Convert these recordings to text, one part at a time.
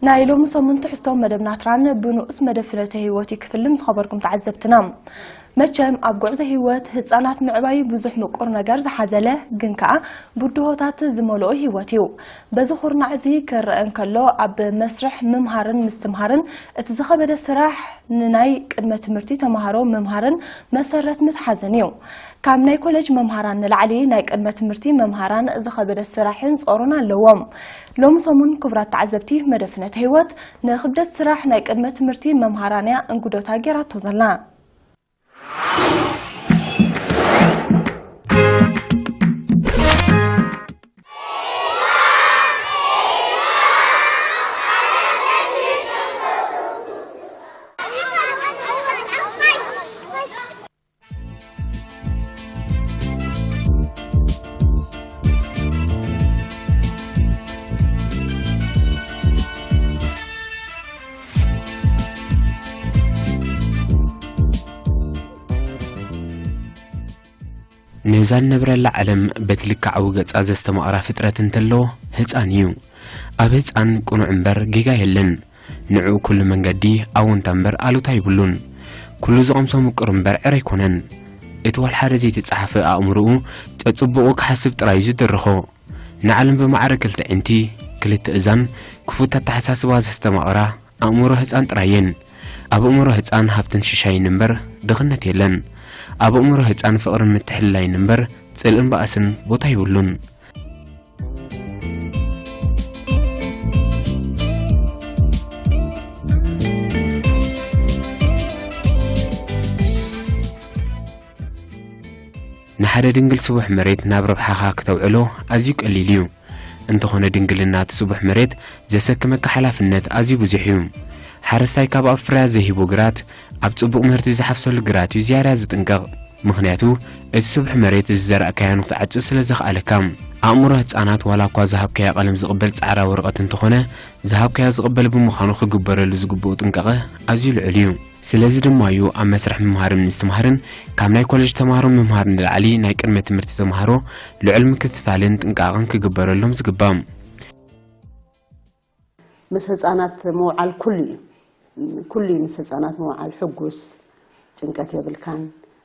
ናይ ሎሚ ሰሙን ትሕዝቶ መደብ ናትራን ብንኡስ መደብ ፍኖተ ህይወት እዩ ክፍልን ዝኸበርኩም ተዓዘብትና። መቸም ኣብ ጉዕዞ ህይወት ህፃናት ምዕባይ ብዙሕ ምቁር ነገር ዝሓዘለ ግን ከዓ ብድሆታት ዝመልኦ ህይወት እዩ። በዚ ኩርናዕ እዚ ክረአ እንከሎ ኣብ መስርሕ ምምሃርን ምስትምሃርን እቲ ዝኸበደ ስራሕ ንናይ ቅድመ ትምህርቲ ተምሃሮ ምምሃርን መሰረት ምትሓዝን እዩ። ካብ ናይ ኮሌጅ መምሃራን ንላዕሊ ናይ ቅድመ ትምህርቲ መምሃራን ዝኸበደ ስራሕን ጾሮን ኣለዎም። ሎሚ ሰሙን ክቡራት ተዓዘብቲ መደብ ፍኖተ ህይወት ንክብደት ስራሕ ናይ ቅድመ ትምህርቲ መምሃራንያ እንግዶታ ጌራቶ ዘላ። ነዛ ንነብረላ ዓለም በቲ ልክዓዊ ገጻ ዘስተማቕራ ፍጥረት እንተሎ ህጻን እዩ። ኣብ ህጻን ቅኑዕ እምበር ጌጋ የለን። ንዕኡ ኩሉ መንገዲ ኣወንታ እምበር ኣሉታ ይብሉን። ኩሉ ዝቐምሶ ምቁር እምበር ዕረ ኣይኮነን። እቲ ዋላ ሓደ ዘይተጻሓፈ ኣእምሮኡ ጸጽቡቑ ክሓስብ ጥራይ እዩ ዝድርኾ። ንዓለም ብማዕረ ክልተ ዕንቲ፣ ክልተ እዛን፣ ክፉት ኣተሓሳስባ ዘስተማቕራ ኣእምሮ ህጻን ጥራይ እየን። ኣብ ኣእምሮ ህጻን ሃብትን ሽሻይን እምበር ድኽነት የለን። ኣብ ኣእምሮ ህጻን ፍቕርን ምትሕልላይን እምበር ጽልእን ባእስን ቦታ ይብሉን። ንሓደ ድንግል ስቡሕ መሬት ናብ ረብሓኻ ክተውዕሎ ኣዝዩ ቀሊል እዩ። እንተኾነ ድንግልና እቲ ስቡሕ መሬት ዘሰክመካ ሓላፍነት ኣዝዩ ብዙሕ እዩ። ሓረስታይ ካብ ኣብ ፍርያት ዘይህቦ ግራት ኣብ ጽቡቕ ምህርቲ ዝሓፍሰሉ ግራት እዩ ዝያዳ ዝጥንቀቕ። ምኽንያቱ እቲ ስቡሕ መሬት ዝዘራእካዮ ንኽትዓጽድ ስለ ዘኽኣለካ። ኣእምሮ ህጻናት ዋላ እኳ ዝሃብካዮ ቀለም ዝቕበል ጻዕዳ ወረቐት እንተኾነ፣ ዝሃብካዮ ዝቕበል ብምዃኑ ክግበረሉ ዝግብኡ ጥንቃቐ ኣዝዩ ልዑል እዩ። ስለዚ ድማ እዩ ኣብ መስርሕ ምምሃርን ምስትምሃርን ካብ ናይ ኮሌጅ ተምሃሮ ምምሃር ንላዕሊ ናይ ቅድመ ትምህርቲ ተምሃሮ ልዑል ምክትታልን ጥንቃቐን ክግበረሎም ዝግባእ። ምስ ህፃናት ምውዓል ኩሉ እዩ። ኩሉ እዩ ምስ ህፃናት ምውዓል። ሕጉስ፣ ጭንቀት የብልካን።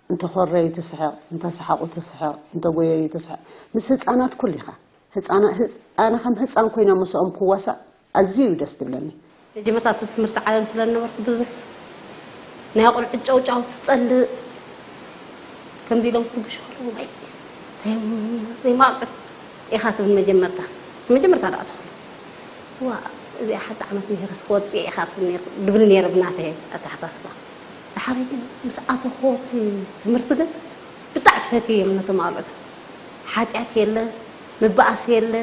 እንተኾረዩ ትስሕቕ፣ እንተሰሓቑ ትስሕቕ፣ እንተጎየዩ ትስሕቕ። ምስ ህፃናት ኩሉ ኢኻ። ህፃና-፣ ህፅ-፣ ኣነ ከም ህፃን ኮይነ ምስኦም ክዋሳእ ኣዝዩ እዩ ደስ ትብለኒ። መጀመርታ እቲ ትምህርቲ ዓለም ስለ ዝነበርኩ ብዙሕ ናይ ኣቑልዑት ጨውጫው ትጸልእ። ከምዚ ኢሎም ክጉሽ ከለዉ፣ "ወይ፣ ዘይ-፣ ዘይማቕዕት ኢኻ" ትብል መጀመርታ። መጀመርታ ደኣ ትኾኑ። "ዋ፣ እዚኣ ሓንቲ ዓመት ምሂረስ ክወጽእ ኢኻ" ትብል ነይር-፣ ድብል ነይረ ብናተይ ኣተሓሳስባ። ደሓረይ ግን ምስ ኣተኹዎ እቲ ትምህርቲ ግን ብጣዕሚ ፈትዮም ነቶም ኣቑልዑት። ሓጢኣት የለ፣ ምባኣስ የለ፣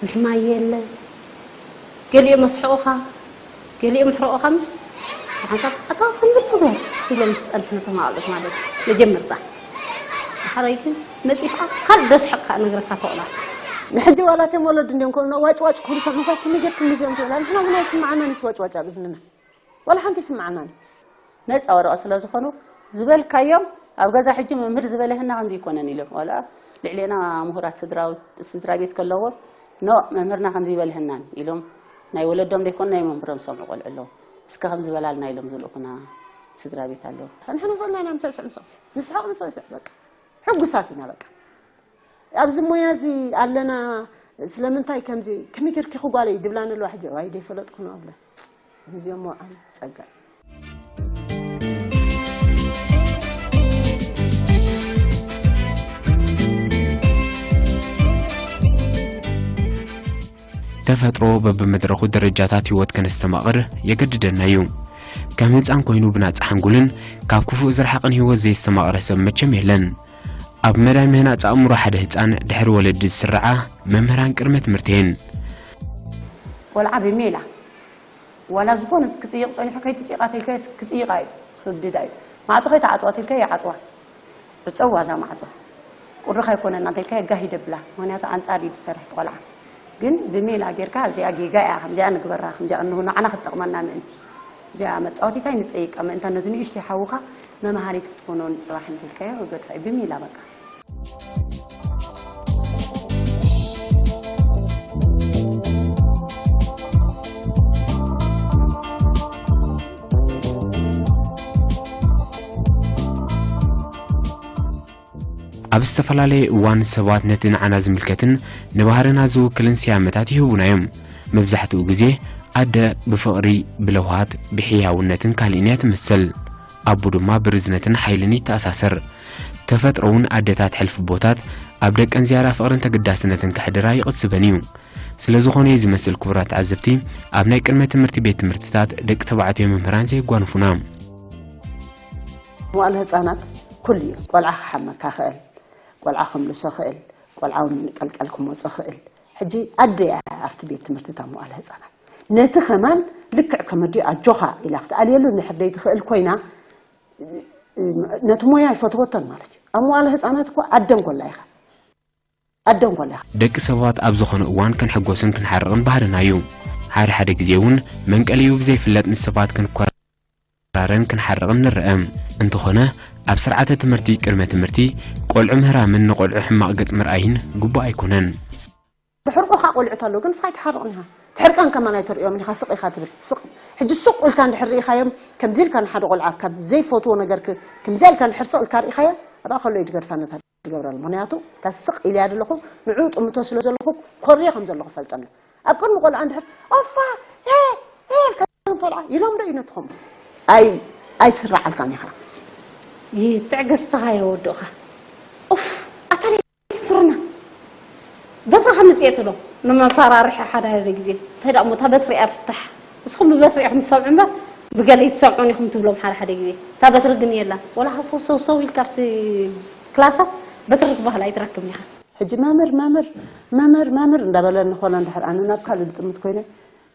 ምሕማይ የለ። ገሊኦም መስሕቑኻ፣ ገሊኦም ምሕረቑኻ ምሽ ሓንሳብ ኣታ ከምዚ ትግበር ትብሎም ዝጸንሑ ነቶም ኣቑልዑት ማለት እዩ። መጀመርታ። ደሓረይ ግን መጺኻ ካልእ ደስሕቕካ ነግረካ ተቕላ። ንሕጂ ዋላ እቶም ወለዱ እንዲዮም ኮኑ ዋጭ ዋጭ ክብሉ ሰምዕካ ከመይ ጌርኩም እዚኦም ትብላ። ንሕና እውን ኣይስምዓናን እቲ ዋጭ ዋጭ ኣብ እዝንና። ዋላ ሓንቲ ይስምዓናን። ነጻ ወረቐት ስለ ዝኾኑ ዝበልካዮም ኣብ ገዛ ሕጂ መምህር ዝበለህና ከምዚ ይኮነን ኢሎም። ዋላ ልዕሌና ምሁራት ስድራውት-፣ ስድራ ቤት ከለዎም፣ "ኖ፣ መምህርና ከምዚ ይበልህናን" ኢሎም ናይ ወለዶም ደይኮኑ ናይ መምህሮም ዝሰምዑ ቆልዑ ኣለዉ። "እስከ ከምዚ በላልና" ኢሎም ዝልእኹና ስድራ ቤት ኣለዉ። ንሕና ዘለና ኢና ንስዕስዕ ምስኦም። ንስሕቕ ንስዕስዕ በቃ። ሕጉሳት ኢና በቃ። ኣብዚ ሞያ እዚ ኣለና፣ ስለምንታይ ከምዚ፣ ከመይ ጌርኪ ጓለይ ድብላኒ ኣለዋ ሕጂ፣ ዋይ ደይፈለጥኩ ነው ኣብለ። ነዚኦም ምውዓል ጸጋ እዩ። ተፈጥሮ በብመድረኹ ደረጃታት ህይወት ከነስተማቕር የገድደና እዩ። ከም ህጻን ኮይኑ ብናጻ ሓንጎልን ካብ ክፉእ ዝረሓቐን ህይወት ዘየስተማቕረ ሰብ መቸም የለን። ኣብ መዳይ ምህናጽ ኣእምሮ ሓደ ህጻን ድሕሪ ወለዲ ዝስርዓ መምህራን ቅድመ ትምህርቲ እየን። ቆልዓ ብሜላ ዋላ ዝኾነ ክጽይቕ ጸኒሑ ከይትጽይቓ ተልካዮ ክጽይቓ እዩ፣ ክብድዳ እዩ። ማዕጾ ከይትዓጽዋ ተልካዮ ይዓጽዋ። ዕጸዋ እዛ ማዕጾ። ቁሪ ከይኮነና እንተልካዮ ጋህ ይደብላ። ምኽንያቱ ኣንጻር እዩ ዝሰርሕ እቲ ቆልዓ። ግን ብሜላ ጌርካ እዚኣ ጌጋ እያ፣ ከምዚኣ ንግበራ፣ ከምዚኣ እንሁ ንዓና ክትጠቕመና ምእንቲ። እዚኣ መጻወቲት ኣይንጸይቃ፣ ምእንታ ነቲ ንእሽተይ ሓውኻ መምሃሪት ክትኮኖ ንጽባሕ እንተልካዮ ገድፋ እዩ። ብሜላ በቃ። ኣብ ዝተፈላለየ እዋን ሰባት ነቲ ንዓና ዝምልከትን ንባህርና ዝውክልን ስያመታት ይህቡና እዮም። መብዛሕትኡ ግዜ ኣደ ብፍቕሪ፣ ብለውሃት፣ ብሕያውነትን ካልእን እያ ትምሰል። ኣቦ ድማ ብርዝነትን ሓይልን ይተኣሳሰር። ተፈጥሮ እውን ኣደታት ሕልፊ ቦታት ኣብ ደቀን ዝያዳ ፍቕርን ተገዳስነትን ከሕድራ ይቕስበን እዩ። ስለ ዝኾነ እዩ ዝመስል ክቡራት ተዓዘብቲ፣ ኣብ ናይ ቅድመ ትምህርቲ ቤት ትምህርትታት ደቂ ተባዕትዮ መምህራን ዘየጓንፉና። መዋእለ ህፃናት ኩሉ እዩ። ቆልዓ ክሓመካ ክእል፣ ቆልዓ ከምልሶ ክእል፣ ቆልዓ እውን ቀልቀል ክመፆ ክእል። ሕጂ ኣደ እያ ኣብቲ ቤት ትምህርቲ እታ መዋእለ ህፃናት ነቲ ከማን ልክዕ ከመዲኡ ኣጆኻ ኢላ ክትኣልየሉ እንድሕር ደይትኽእል ኮይና ነቲ ሞያ ይፈትወቶን ማለት እዩ። ኣብ መዋእለ ህፃናት እኮ ኣደ እንኮላ ኢኻ ኣደ እንኮላ ኢኻ። ደቂ ሰባት ኣብ ዝኾነ እዋን ክንሕጎስን ክንሓርቕን ባህርና እዩ። ሓደ ሓደ ግዜ እውን መንቀሊኡ ብዘይፍለጥ ምስ ሰባት ክንኮራረን ክንሓርቕን ንርአ። እንተኾነ ኣብ ስርዓተ ትምህርቲ ቅድመ ትምህርቲ ቆልዑ ምህራምን ንቆልዑ ሕማቕ ገጽ ምርኣይን ግቡእ ኣይኮነን። ብሕርቑኻ ቆልዑት ኣለዉ ግን ንስኻ ኣይትሓርቕን ኢኻ። ትሕርቀን ከማን ኣይትርእዮምን ኢኻ ስቕ ኢኻ ትብል ስቕ። ሕጂ ሱቕ ኢልካ እንድሕር ርኢኻዮም ከምዚ ኢልካ ንሓደ ቆልዓ ካብ ዘይፈትዎ ነገር ክ- ከምዚ ኢልካ እንድሕር ስቕ ኢልካ ርኢኻዮ ኣብኣ ከሎ እዩ ትገድፋ ነታ ትገብረሉ። ምኽንያቱ እታ ስቕ ኢልያ ዘለኹ ንዑ ጥምቶ ስለ ዘለኹ ኮርየ ከም ዘለኹ ፈልጠ ኣሎ። ኣብ ቅድሚ ቆልዓ እንድሕር ኦፋ ኤ ኤ ኢልካ ቆልዓ ኢሎም ዶ እዩ ነትኹም ኣይ ኣይስራዓልካን ኢኻ። ይትዕግስትኻ የወድእኻ። ኡፍ ኣታ ትምህርና በትሪ ከምፅእ ትብሎ ንመፈራርሒ ሓደ ሓደ ግዜ እንታይ ደኣ እሞ እታ በትሪ እያ ፍታሕ። እስኹም ብበትሪ ኢኹም ትሰምዑ እምበር ብገለ ኣይትሰምዑን ኢኹም ትብሎም ሓደ ሓደ ግዜ። እታ በትሪ ግን የላን። ወላ ሃሰው ሰው ሰው ኢልካ ኣብቲ ክላሳት በትሪ ትበሃል ኣይትረክብን ኢኻ። ሕጂ መምህር መምህር መምህር መምህር እንዳበለኒ ኾነ እንድሕር ኣነ ናብ ካልእ ዝጥምት ኮይነ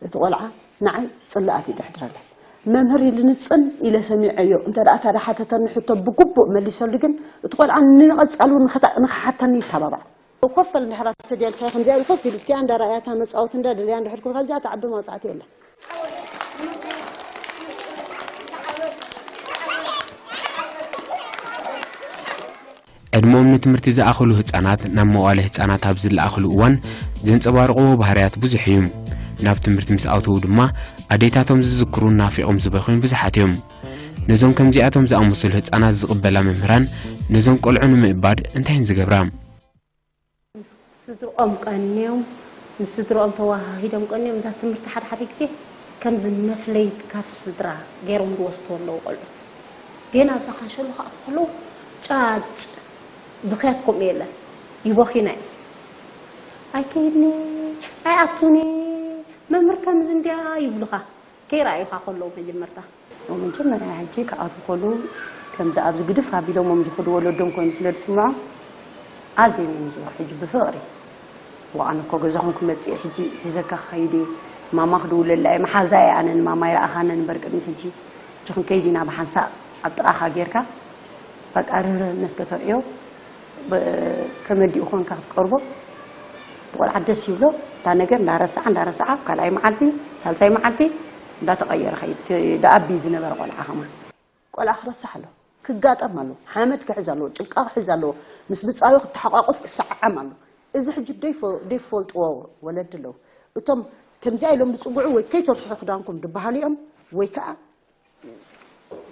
እቲ ቆልዓ ንዓይ ፅላኣት ይድሕድረለይ። መምህር ኢልኒ ፅን ኢለ ሰሚዐዮ እንተ ደኣ እታ ደሓተተኒ ሕቶ ብግቡእ መሊሰሉ ግን እቲ ቆልዓ ንቐፃሉ ንኽሓተኒ ይተባባዕ። ኮፍ በል እንድሕር ኣሰድያ ኢልካዮ ከምዚኣ ኢሉ ኮፍ ኢሉ እስኪኣ እንዳረኣያ እታ መፃወቲ እንዳደለያ እንድሕር ክብል ካብዚኣ ትዓቢ መቕፃዕቲ የለን። ዕድመኦም ንትምህርቲ ዝኣኸሉ ህጻናት ናብ መዋእለ ህጻናት ኣብ ዝለኣኸሉ እዋን ዘንጸባርቕዎ ባህርያት ብዙሕ እዩ። ናብ ትምህርቲ ምስ ኣተዉ ድማ ኣዴታቶም ዝዝክሩን ናፊቖም ዝበኽዩን ብዙሓት እዮም። ነዞም ከምዚኣቶም ዝኣመሰሉ ህጻናት ዝቕበላ መምህራን ነዞም ቆልዑ ንምእባድ እንታይ እየን ዝገብራ? ስድርኦም ቀንዮም ምስ ስድርኦም ተወሃሂዶም ቀንዮም እዛ ትምህርቲ ሓደ ሓደ ግዜ ከምዚ መፍለይት ካብ ስድራ ገይሮም ዝወስድዎ ኣለዉ ቆልዑት ግን ኣብዛ ካሸሎ ክኣትዉ ከለዉ ጫጭ ብኽያት ከምኡ የለን ይበኽዩና እዮም ኣይከይድኒ ኣይኣቱኒ መምህር ከምዚ እንድያ ይብሉኻ ከይረኣዩኻ ከለዉ መጀመርታ መጀመርያ ሕጂ ክኣትዉ ከለዉ ከምዚ ኣብዚ ግድፍ ኣቢሎሞም ዝኸዱ ወለዶም ኮይኑ ስለ ዝስምዖም ኣዝዮም እዮም ዝብሉ ሕጂ ብፍቕሪ ዋእ ኣነ እኮ ገዛኹም ክመጽእ እየ ሕጂ ሒዘካ ክኸይድ እየ ማማ ክድውለላ እየ መሓዛ እየ ኣነ ንማማ ኣይረኣኻንን እምበር ቅድሚ ሕጂ ሕጂ ክንከይድ ኢና ብሓንሳእ ኣብ ጥቓኻ ጌርካ በቃ ርህርህነት ከተርእዮ ከመዲኡ ኮንካ ክትቀርቦ እቲ ቆልዓ ደስ ይብሎ እታ ነገር እንዳረስዓ እንዳረስዓ ኣብ ካልኣይ መዓልቲ ሳልሳይ መዓልቲ እንዳተቐየረ ኸይድ እቲ ደኣቢ ዝነበረ ቆልዓ ኸማን ቆልዓ ክረስሕ ኣለዎ ክጋጠም ኣለዎ ሓመድ ክሕዝ ኣለዎ ጭቃ ክሕዝ ኣለዎ ምስ ብፃዩ ክተሓቋቆፍ ክሰዓዓም ኣለዎ እዚ ሕጂ ደይፈ- ደይፈልጥዎ ወለዲ ኣለዉ እቶም ከምዚኣ ኢሎም ዝፅውዑ ወይ ከይተርስሑ ክዳንኩም ዝበሃሉ እዮም ወይ ከዓ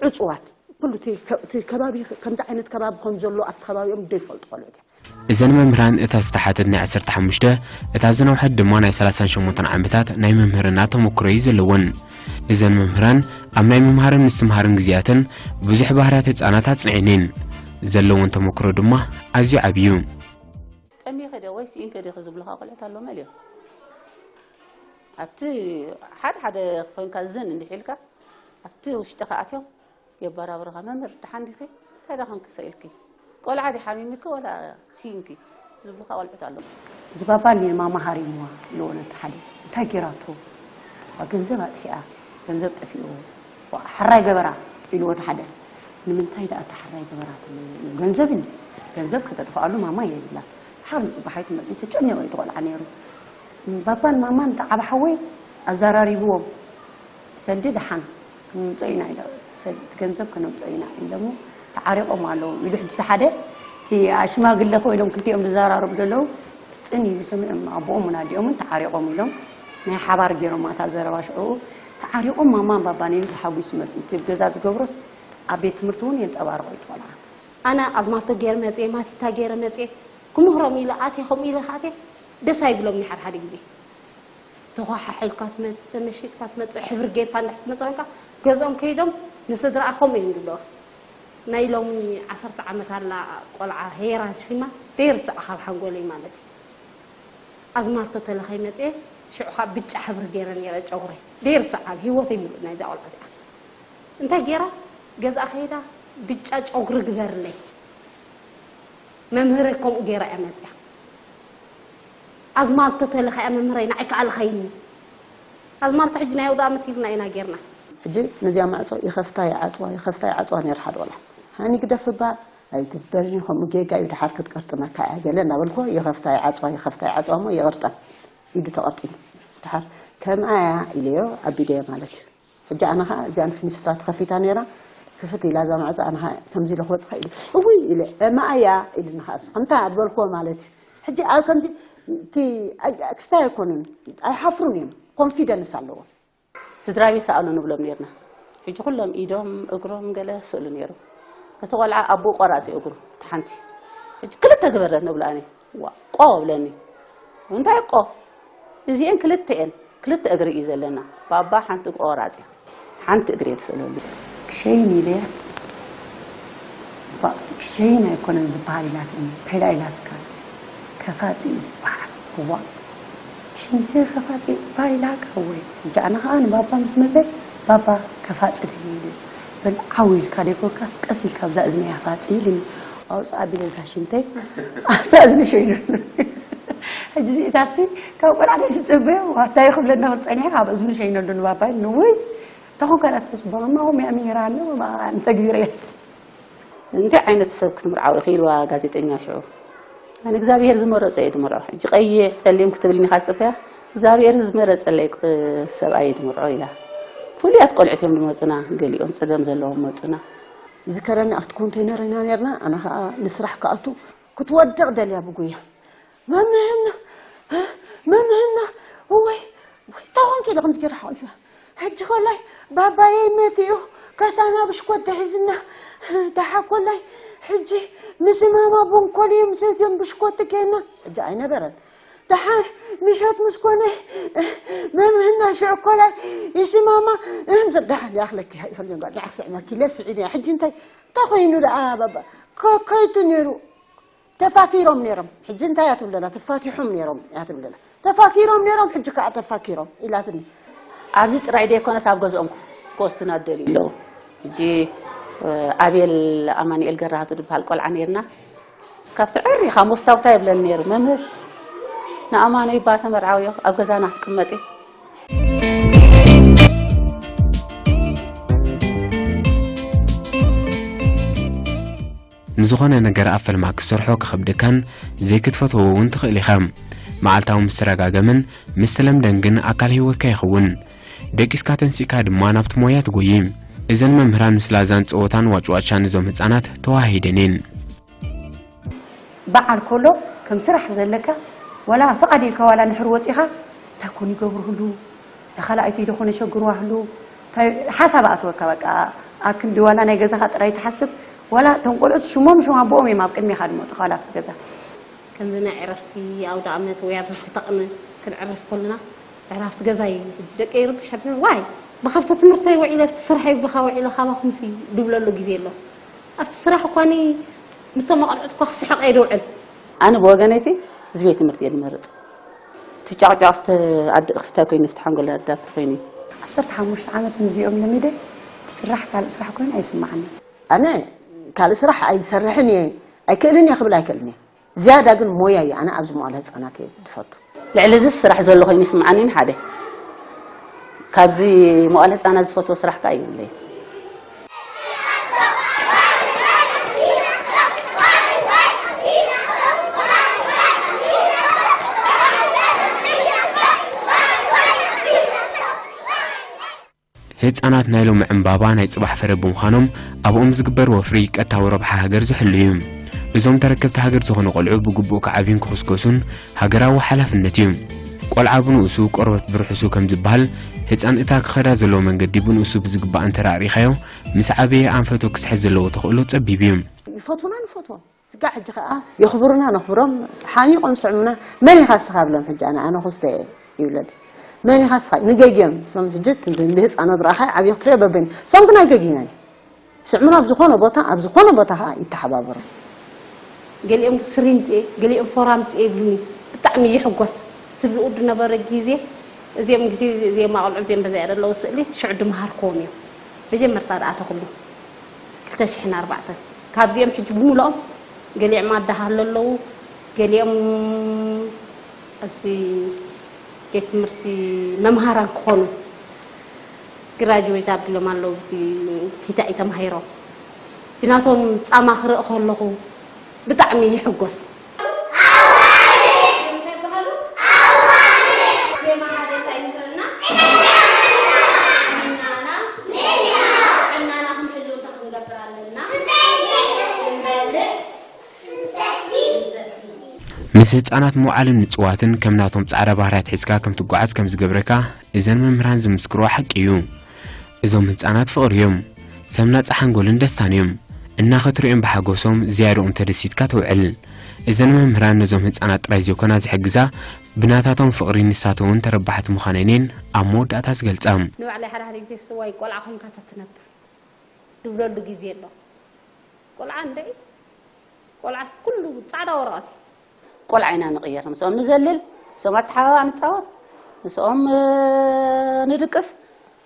ዕፁዋት ኩሉ እቲ ከ- እቲ ከባቢ ከምዚ ዓይነት ከባቢ ከም ዘሎ ኣብቲ ከባቢኦም ዘይፈልጡ ቆልዑት እዮም እዘን መምህራን እታ ዝተሓተት ናይ ዓሰርተ ሓሙሽተ እታ ዝነውሐት ድማ ናይ ሰላሳን ሸሞንተን ዓመታት ናይ መምህርና ተመክሮ እዩ ዘለወን። እዘን መምህራን ኣብ ናይ ምምሃርን ምስትምሃርን ግዜያተን ብዙሕ ባህርያት ህጻናት ኣጽኒዐን እየን። ዘለወን ተመክሮ ድማ ኣዝዩ ዓቢ እዩ። ቀኒኺ ዶ ወይ ስኢንኪ ዲኺ ዝብሉኻ ቆልዑት ኣለዉ መሊኦም ኣብቲ ሓደ ሓደ ኮይንካ ዝን እንድሕ ኢልካ ኣብቲ ውሽጥኻ ኣትዮም የበራብሩኻ መምህር ደሓን ዲኺ እንታይ ደኣ ኮንኪ ስቕ ኢልኪ ቆልዓ ድዩ ሓሚሙኪ ወላ ስኢንኪ ዝብሉኻ ቆልዑት ኣለዉ። እዚ ባባ ንማማ ሃሪምዋ ኢልዎ ነቲ ሓደ እንታይ ጌራቶ ዋ ገንዘብ ኣጥፊኣ ገንዘብ ጠፊእዎ ዋ ሕራይ ገበራ ኢልዎ እቲ ሓደ ንምንታይ ደኣ እታ ሕራይ ገበራ ትብልዎ ገንዘብ እንድዩ ገንዘብ ከተጥፍኣሉ ማማ የብላን ሓር ንፅባሓይ ትመፅእ ተጨኒቑ እዩ እቲ ቆልዓ ነይሩ ባባን ማማን እቲ ዓቢ ሓወይ ኣዘራሪብዎም ሰልዲ ደሓን ክነምፅኦ ኢና ኢሎም እቲ ሰብ እቲ ገንዘብ ክነምፅኦ ኢና ኢሎሞ ተዓሪቖም ኣለዉ ኢሉ ሕጂ እቲ ሓደ እቲ ሽማግለ ኮይኖም ክልቲኦም ዝዘራረቡ ዘለዉ ፅን ኢሉ ሰሚዖም ኣቦኦም እውን ኣዲኦም እውን ተዓሪቖም ኢሎም ናይ ሓባር ገይሮም ኣታ ዘረባ ሽዑ ተዓሪቖም ማማን ባባን ኢሉ ተሓጒሱ መፂኡ እቲ ገዛ ዝገብሮስ ኣብ ቤት ትምህርቲ እውን የንፀባርቖ እዩ ቆልዓ ኣነ ኣዝማልቶ ገይረ መፅየ፣ ማቲታ ገይረ መፅየ፣ ክምህሮም ኢለ ኣትየ፣ ከምኡ ኢለ ከኣትየ ደስ ኣይብሎም ሓደ ሓደ ግዜ። ተኳሓሒልካ ትመፅእ፣ ተመሺጥካ ትመፅእ፣ ሕብሪ ጌርካ እንድሕር ትመፅእ ኮንካ፣ ገዝኦም ከይዶም ንስድራኣ ከምኡ እዮም ዝብለዋ። ናይ ሎሚ ዓሰርተ ዓመት ኣላ ቆልዓ ሄራን ሽማ ደይርስዓ ካብ ሓንጎለይ ማለት እዩ። ኣዝማልቶ ተለኸይ መፅየ፣ ሽዑ ከዓ ብጫ ሕብሪ ገይረ ነይረ ጨጉረይ። ደይርስዓ ኣብ ህይወተይ ምሉእ ናይዛ ቆልዓ እዚኣ። እንታይ ገይራ? ገዝኣ ከይዳ ብጫ ጨጉሪ ግበርለይ። መምህረይ ከምኡ ገይራ እያ መፅያ። ኣዝማልቶ ተለኸያ መምህረይ ንዓይ ከዓ ልኸይኒ። ኣዝማልቶ ሕጂ ናይ ኣውደ ኣመት ኢልና ኢና ጌርና። ሕጂ ነዚኣ ማዕጾ ይኸፍታ ይዓጽዋ፣ ይኸፍታ ይዓጽዋ ነይራ ሓደ ቆልዓ። ሃኒ ግደፍ እባ ኣይግበርን እዩ፣ ከምኡ ጌጋ እዩ፣ ድሓር ክትቀርጥመካ እያ ገለ እናበልኩ ይኸፍታ ይዓጽዋ፣ ይኸፍታ ይዓጽዋ እሞ ይቕርጠም። ኢዱ ተቐርጢሙ። ድሓር ከምኣ እያ ኢለዮ ኣቢደዮ ማለት እዩ። ሕጂ ኣነ ኸዓ እዚኣ ንፍኒስትራ ተኸፊታ ነይራ። ክፍት ኢላ እዛ ማዕጾ ኣነ ኸዓ ከምዚ ኢለ ክወጽእ ኢሉ እውይ ኢለ እማኣ እያ ኢሉኒ ኸዓ እሱ ከምታ ዝበልክዎ ማለት እዩ። ሕጂ ኣብ ከምዚ እቲ ኣይ- ክስታይ ኣይኮኑን ኣይሓፍሩን እዮም። ኮንፊደንስ ኣለዎም። ስድራ ቤት ሰኣሉ ንብሎም ነርና። ሕጂ ኩሎም ኢዶም እግሮም ገለ ስእሉ ነይሩ። እቲ ቆልዓ ኣቦኡ ቆራፂ እግሩ እቲ ሓንቲ ሕጂ ክልተ ግበረ ንብሎ ኣነ ዋ ቆ ብለኒ እንታይ ቆ እዚኤን ክልተ እየን ክልተ እግሪ እዩ ዘለና ባባ ሓንቲ እግሩ ቆራፂ ሓንቲ እግሪ እየ ዝስእለሉ ክሸይን ኢለያስ ባ ክሸይን ኣይኮነን ዝበሃል ኢላትኒ እንታይ ዳ ኢላትካ ከፋፂ እዩ ዝበሃል እዋ ሽንቲ ከፋፂ እዩ ዝበሃል ኢላካ ወይ ሕጂ ኣነ ከዓ ንባባ ምስ መፀ ባባ ከፋፂ ደልየ ኢለ በል ዓው ኢልካ ደይኮንካስ ቀስ ኢልካ ኣብዛ እዝነይ ኣፋፂ ኢልኒ ኣውፅእ ኣቢለ እዛ ሽንተይ ኣብታ እዝኒ ሸይነሉ ሕጂ እዚኢታሲ ካብ ቆልዓ ደይ ዝፅበዮ ዋታይ ክብለና ክብል ፀኒሐ ካብ እዝኑ ሸይነሉ ንባባ ኢልኒ ውይ ተኾንካ ዳትኮስ ባማ ሆም ያሚራ ኣሎ ተግቢረ እንታይ ዓይነት ሰብ ክትምርዓው ኢኺ ኢልዋ ጋዜጠኛ ሽዑ። ኣነ እግዚኣብሄር ዝመረጾ እየ ድምርዖ። ሕጂ ቀይሕ ጸሊም ክትብልኒ ኢኻ ትጽበያ? እግዚኣብሄር ዝመረጸለይ ሰብኣይ እየ ድምርዖ ኢላ። ፍሉያት ቆልዑት እዮም ድመጹና፣ ገሊኦም ጸገም ዘለዎም መጹና። ዝከረኒ ኣብቲ ኮንተይነር ኢና ነርና፣ ኣነ ኸኣ ንስራሕ ክኣቱ ክትወድቕ ደልያ ብጉያ። መምህና መምህና ወይ ወይ ተኾንኪ ኢለ ከምዚ ገይረ ሓቂፈ ሕጂ ኮላይ ባባየይ መቲኡ ከሳና ብሽኮት ተሒዝና ደሓ ኮላይ ሕጂ ምስ ማማ ቡንኮል እዮም ሰትዮም ብሽኮት ኬና ሕጂ ኣይነበረን ደሓር ምሸት ምስ ኮነ መምህና ሽዑ ኮላይ ይስማማ እህም ዘዳሓን ያኽለኪ ሃይፈልዮን ጋር ዳዕስዕ መኪለ ስዒድ ሕጂ እንታይ ተኾይኑ ደኣ ባባ ከይቱ ነይሩ ተፋኪሮም ነይሮም ሕጂ እንታይ እያ ትብለና ትፋቲሖም ነይሮም እያ ትብለና ተፋኪሮም ነይሮም ሕጂ ከዓ ተፋኪሮም ኢላትኒ ኣብዚ ጥራይ ደይኮነስ ኣብ ገዝኦም ክወስዱና ዝደልዩ ኣለዉ ሕጂ ኣቤል ኣማኒኤል ገራህቱ ዝበሃል ቆልዓ ነይርና ካብቲ ዕሪኻ ሙፍታውታ ይብለኒ ነይሩ መምህር ንኣማኖ ይባ ተመርዓውዮ ኣብ ገዛና ክትቅመጢ ንዝኾነ ነገር ኣብ ፈልማ ክትሰርሖ ክኸብደካን ዘይክትፈትዎ እውን ትኽእል ኢኻ። መዓልታዊ ምስ ተረጋገመን ምስ ተለምደን ግን ኣካል ህይወትካ ይኸውን። ደቂስካ ተንሲእካ ድማ ናብቲ ሞያ ትጎዪ። እዘን መምህራን ምስ ላዛን ጸወታን ዋጭዋቻን እዞም ህጻናት ተዋሃሂደን እየን። በዓል ኮሎ ከም ስራሕ ዘለካ ዋላ ፍቓድ ኢልካ ዋላ ንሕር ወፂኻ እንታይ ኮን ይገብሩ ህሉ እታ ካልኣይቲ ዶ ኮነ ሸግርዋ ህሉ እንታይ ሓሳብ ኣእትወካ በቃ ኣብ ክንዲ ዋላ ናይ ገዛኻ ጥራይ ትሓስብ ዋላ እቶም ቆልዑት ሽሞም ሽም ኣቦኦም እዮም ኣብ ቅድሜኻ ድመፁኻ ዋላ ኣብቲ ገዛ ከምዚ ናይ ዕረፍቲ ኣውደ ኣመት ወይ ኣብ ክልተ ቅነ ክንዕርፍ ከለና ድሕሪ ኣብቲ ገዛ እዩ ሕጂ ደቀይ ይርብሽ ኣቢሉ ዋይ ብካብቲ ትምህርተይ ውዒለ ኣብቲ ስርሐይ ብካ ውዒለ ካባኹምሲ ድብለሉ ግዜ ኣሎ ኣብቲ ስራሕ እኳኒ ምስቶም ኣቆልዑት እኳ ክስሕቕ እየ ድውዕል ኣነ ብወገነይሲ ህዝበይ ትምህርቲ እየ ድመርፅ እቲ ጫቕጫቕ ኣደ ክስታይ ኮይኑ ፍትሓን ጎላ ኣዳፍቲ ኮይኑ እዩ ዓሰርተ ሓሙሽተ ዓመት ምስዚኦም ለሚደ እቲ ስራሕ ካልእ ስራሕ ኮይኑ ኣይስማዓኒ ኣነ ካልእ ስራሕ ኣይሰርሕን እየ ኣይክእልን እየ ክብል ኣይክእልን እየ ዝያዳ ግን ሞያ እዩ ኣነ ኣብዚ መዋለ ህፃናት እየ ዝፈቱ። ልዕሊ እዝስ ስራሕ ዘሎ ኮይኑ ይስምዓኒ ንሓደ ካብዚ መዋለ ህፃናት ዝፈትዎ ስራሕ ከዓ የብለይን። ህጻናት ናይ ሎሚ ዕምባባ ናይ ጽባሕ ፍረ ብምዃኖም ኣብኦም ዝግበር ወፍሪ ቀጥታዊ ረብሓ ሃገር ዝሕሉ እዩ። እዞም ተረከብቲ ሃገር ዝኾኑ ቆልዑ ብግቡእ ክዓብዩን ክኹስኮሱን ሃገራዊ ሓላፍነት እዩ። ቆልዓ ብንኡሱ ቆርበት ብርሑሱ ከም ዝበሃል ህጻን እታ ክኸዳ ዘለዎ መንገዲ ብንኡሱ ብዝግባእ እንተ ኣርኢኻዮ ምስ ዓበየ ኣንፈቱ ክስሕት ዘለዎ ተኽእሎ ጸቢብ እዩ። ይፈትዉና ንፈትዎም። ስጋዕ ሕጂ ኸዓ የኽብሩና ነኽብሮም፣ ሓሚቖም ስዕሙና። መን ኢኻ እስኻ ብሎም ሕጂ ኣነ ኣነ ኹስተ እየ ይብለኒ። መን ኢኻ እስኻ ንገግዮም እሶም ሕጂ እንደ ህፃኖት ረኣኻ ዓብዪ ክትሪኦ በበይኑ እሶም ግን ኣይገግዩናን። ስዕሙና ኣብ ዝኾነ ቦታ ኣብ ዝኾነ ቦታ ኸዓ ይተሓባበሩ። ገሊኦም ስሪምፅ እየ ገሊኦም ፎራምፅ እየ ይብሉኒ። ብጣዕሚ ይሕጎስ። ትብልኡ ድነበረ ግዜ እዚኦም ግዜ እዚኦም ኣቆልዑ እዚኦም በዛ ዘለዉ ስእሊ ሽዑ ድምሃርክዎም እዮም። መጀመርታ ደኣ ተኽሉ ክልተ ሽሕን ኣርባዕተን ካብዚኦም ሕጂ ብምልኦም ገሊኦም ኣዳሃሎ ኣለዉ። ገሊኦም ኣብዚ ቤት ትምህርቲ መምሃራን ክኾኑ ግራጅዌት ኣቢሎም ኣለዉ። እዚ ቲታ እዩ ተማሂሮም። እቲ ናቶም ጻማ ክርኢ ከለኹ ብጣዕሚ ይሕጎስ። ምስ ህፃናት ምውዓልን ምፅዋትን ከም ናቶም ፃዕዳ ባህርያት ሒዝካ ከም ትጓዓዝ ከም ዝገብረካ እዘን መምህራን ዝምስክርዎ ሓቂ እዩ። እዞም ህፃናት ፍቕሪ እዮም። ሰብ ናፃ ሓንጎልን ደስታን እዮም። እናኸትሪኦም ብሓጎሶም ዝያድኦም ተደሲትካ ተውዕል። እዘን መምህራን ነዞም ህፃናት ጥራይ ዘይኮና ዝሕግዛ ብናታቶም ፍቕሪ ንሳተውን ተረባሕቲ ምዃነን እየን ኣብ መወዳእታ ዝገልፃ። ንባዕለይ ሓደ ሓደ ግዜ ስዋይ ቆልዓ ኮይንካ ተትነብር ድብለሉ ግዜ ኣሎ። ቆልዓ እንድዒ ቆልዓስ ኩሉ ፃዕዳ ወረቐት እዩ። ቆልዓ ኢና ንቕየር። ምስኦም ንዘልል፣ ምስኦም ኣተሓባባ ንፃወት፣ ምስኦም ንድቅስ።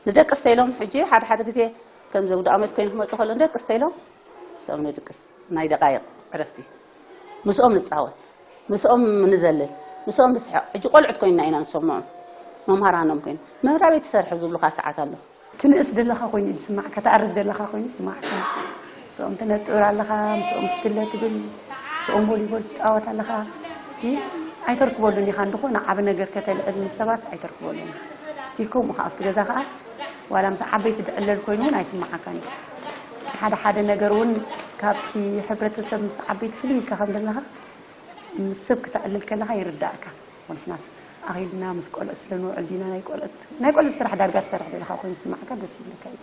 ንደቅስ ተይሎም ሕጂ ሓደ ሓደ ግዜ ከም ዘውዲ ኣመት ኮይኑ ክመፁ ከሎ ንደቅስ ተይሎም ምስኦም ንድቅስ። ናይ ደቃይቕ ዕረፍቲ ምስኦም ንፃወት፣ ምስኦም ንዘልል፣ ምስኦም ንስሕቕ። ሕጂ ቆልዑት ኮይንና ኢና ንሰምዖም። መምሃራኖም ኮይኑ መምህራ ቤት ትሰርሒ ዝብሉካ ሰዓት ኣሎ። ትንእስ ደለኻ ኮይኑ እዩ ዝስማዕካ፣ ትኣርግ ደለኻ ኮይኑ ይስማዕካ። ምስኦም ትነጥር ኣለኻ፣ ምስኦም ክትለ ትብል፣ ምስኦም ቮሊቦል ትፃወት ኣለኻ። ሕጂ ኣይተርክበሉን ኢኻ፣ እንድኾነ ዓቢ ነገር ከተልዕል ምስ ሰባት ኣይተርክበሉን ኢኻ። እስቲ ከምኡ ኸዓ ኣብቲ ገዛ ኸዓ ዋላ ምስ ዓበይቲ ድዕለል ኮይኑ እውን ኣይስምዓካን እዩ። ሓደ ሓደ ነገር እውን ካብቲ ሕብረተሰብ ምስ ዓበይቲ ፍልይ ኢልካ ከም ዘለኻ ምስ ሰብ ክተዕልል ከለኻ ይርዳእካ። ንሕናስ ኣኺልና ምስ ቆልዑት ስለ ንውዕል ዲና ናይ ቆልዑት ናይ ቆልዑት ስራሕ ዳርጋ ትሰርሕ ዘለኻ ኮይኑ ዝስምዓካ ደስ ይብለካ እዩ።